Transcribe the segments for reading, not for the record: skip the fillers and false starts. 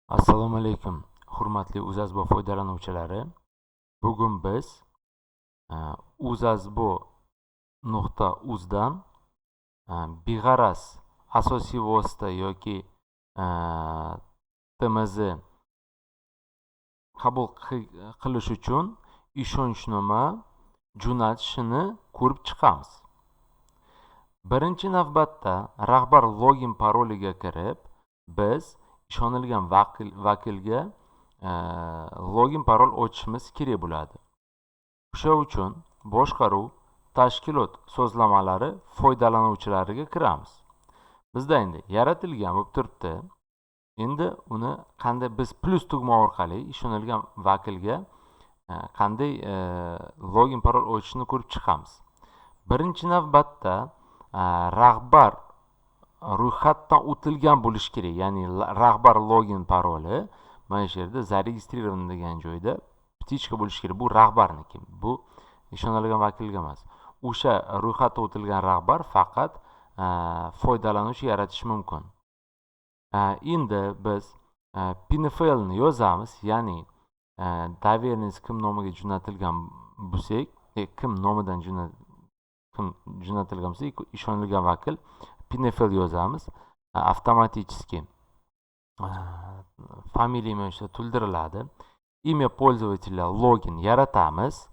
Assalomu alaykum, hurmatli UzAsbo foydalanuvchilari. Bugun biz uzasbo.uzdan beg'araz asosiy vosita yoki TMZ qabul qilish uchun ishonchnoma jo'natishini ko'rib chiqamiz. Birinchi navbatda rahbar login paroliga kirib, biz ishonilgan vakilga login parol ochishimiz kerak bo'ladi. O'sha uchun boshqaruv, tashkilot sozlamalari, foydalanuvchilariga kiramiz. Bizda endi yaratilgan bo'lib turibdi. Endi uni qanday biz plyus tugma orqali ishonilgan vakilga qanday login parol ochishni ko'rib chiqamiz. Birinchi navbatda rahbar ro'yxatdan o'tilgan bo'lishi kerak, ya'ni rahbar login paroli mana shu yerda зарегистрирован degan joyda птичка bo'lishi kerak. Bu rahbarniki, bu ishonilgan vakilga emas. O'sha ro'yxatdan o'tilgan rahbar faqat foydalanuvchi yaratishi mumkin. Endi biz PNFLni yozamiz, ya'ni доверенность kim nomiga jo'natilgan bo'lsak, kim nomidan kim jo'natilgan bo'lsa, ishonilgan vakil PNFL yozamiz. Avtomatически familiya, имя, отчество to'ldiriladi. Имя пользователя login yaratamiz.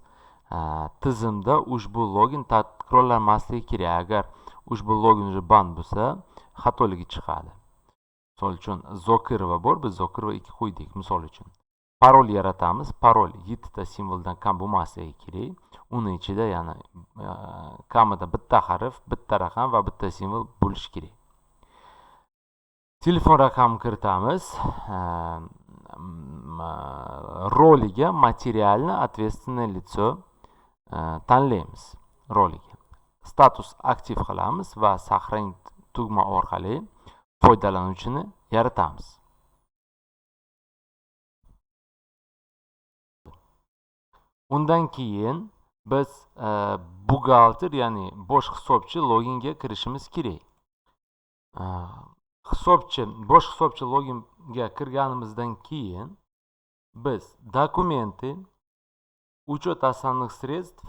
Tizimda ushbu login takrorlanmasligi kerak. Agar ushbu login уже band bo'lsa, xatoligi chiqadi. Misol uchun, Zokirova bor, biz Zokirova 2 qo'ydik, misol uchun. Parol yaratamiz. Parol 7 ta simvoldan kam bo'lmasligi kerak. Uni ichida yana kamida bitta harf, bitta raqam va bitta simvol bo'lishi kerak. Telefon raqami kiritamiz. Roliga материально ответственное лицо tanlaymiz roliga. Status aktiv qilamiz va сохранить tugma orqali foydalanuvchini yaratamiz. Undan keyin biz buxgalter, ya'ni bosh hisobchi loginga kirishimiz kerak. Hisobchi, bosh hisobchi loginga kirganimizdan keyin biz документы, учет основных средств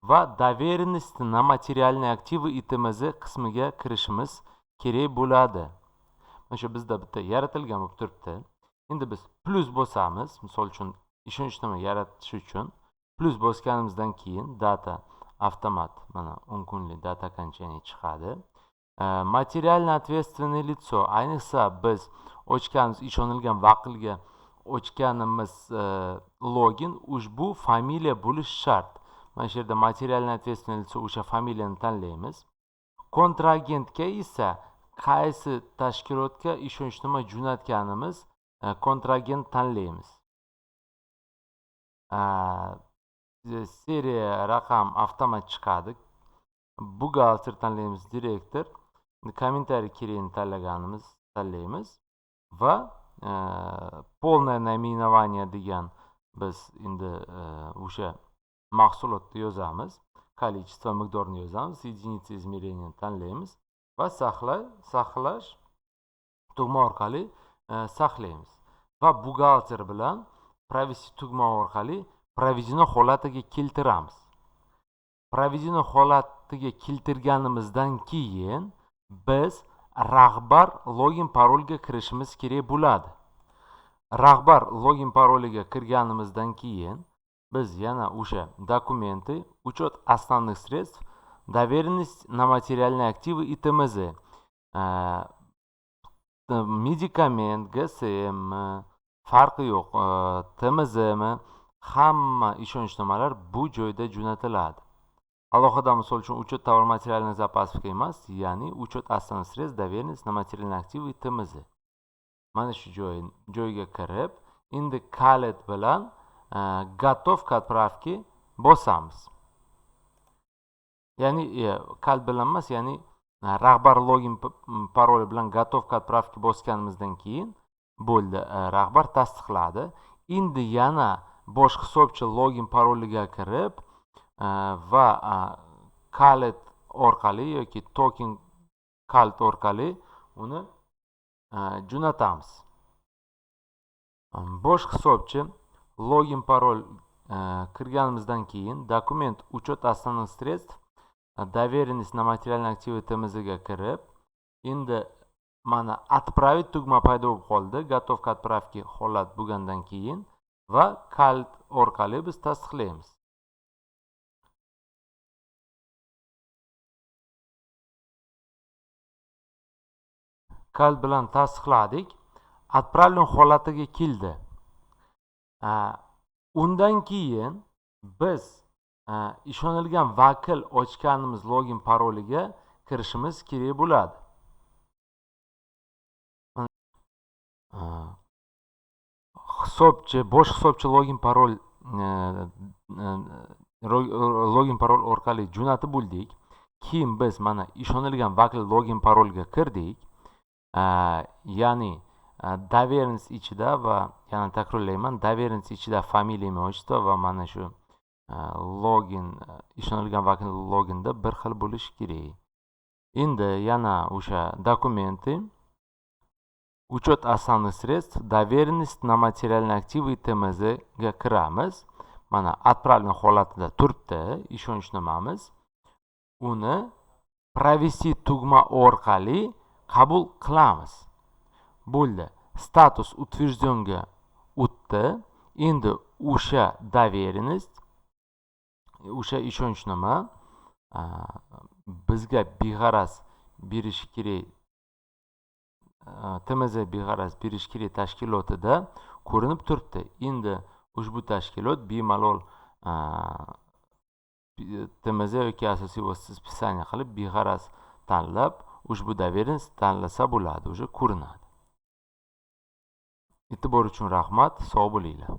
va доверенности на материальные активы и ТМЗ qismiga kirishimiz kerak bo'ladi. Mana shu bizda bitta yaratilgan bo'lib turibdi. Endi biz plyus bosamiz, misol uchun, ishonchnoma yaratish uchun plyus bosganimizdan keyin дата avtomat mana 10 kunlik дата окончания chiqadi. Материально ответственное лицо, ayniqsa biz ochganimiz, ishonilgan vakilga ochganimiz login ushbu familiya bo'lishi shart. Mana shu yerda материально ответственное лицо o'sha familiyani tanlaymiz. Kontragentga esa qaysi tashkilotga ishonchnoma jo'natganimiz kontragent tanlaymiz. Seriya raqam avtomat chiqadi. Buxgalter tanlaymiz, direktor. Kommentariy kerakini tanlaganimiz tanlaymiz va полное наименование degan biz endi o'sha mahsulotni yozamiz. Количество, miqdorini yozamiz, единица измерения tanlaymiz va saqlash tugma orqali saqlaymiz va buxgalter bilan провести tugma orqali проведено holatiga keltiramiz. Проведено holatiga keltirganimizdan keyin biz rahbar login parolga kirishimiz kerak bo'ladi. Rahbar login paroliga kirganimizdan keyin biz yana o'sha документы, учет основных средств, доверенность на материальные активы и ТМЗ, medikament, GSM farqi yo'q, TMZmi, hamma ishonchnomalar bu joyda jo'natiladi. Alohida, misol uchun, учет товар материальных запасов emas, ya'ni учет основных средств, доверенность на материальные активы и ТМЗ. Mana shu joyga kirib, endi kalit bilan готов к отправке bosamiz. Ya'ni kalit bilan emas, ya'ni rahbar login paroli bilan готов к отправке bosganimizdan keyin bo'ldi, rahbar tasdiqladi. Endi yana bosh hisobchi login paroliga kirib va kalit orqali yoki token kalit orqali uni jo'natamiz. Bosh hisobchi login parol kirganimizdan keyin документ учет основных средств, доверенность на материальные активы ТМЗ ga kirib, endi mana отправить tugma paydo bo'lib qoldi. Готов к отправке holat bo'lgandan keyin va kalit orqali biz tasdiqlaymiz. Kalit bilan tasdiqladik. Отправлен holatiga keldi. Undan keyin biz ishonilgan vakil ochganimiz login paroliga kirishimiz kerak bo'ladi. Hisobchi, bosh hisobchi login parol orqali jo'natib bo'ldik. Keyin biz mana ishonilgan vakil login parolga kirdik. Ya'ni доверенность ichida va yana takrorlayman, доверенность ichida familiya, имя, отчество va mana shu login ishonilgan vakil loginda bir xil bo'lishi kerak. Endi yana o'sha документы, учет основных средств, доверенность на материальные активы ТМЗ ga kiramiz. Mana отправлен holatida turibdi ishonchnomamiz. Uni провести tugma orqali qabul qilamiz. Bo'ldi. Status утвержден ga o'tdi. Endi o'sha доверенность, o'sha ishonchnoma bizga beg'araz berishi kerak, TMZ beg'araz berish kerak tashkilotida ko'rinib turibdi. Endi ushbu tashkilot bemalol TMZ yoki asosiy vosita списание qilib beg'araz tanlab ushbu доверенность tanlasa bo'ladi, o'sha ko'rinadi. E'tibor uchun rahmat, sog' bo'linglar.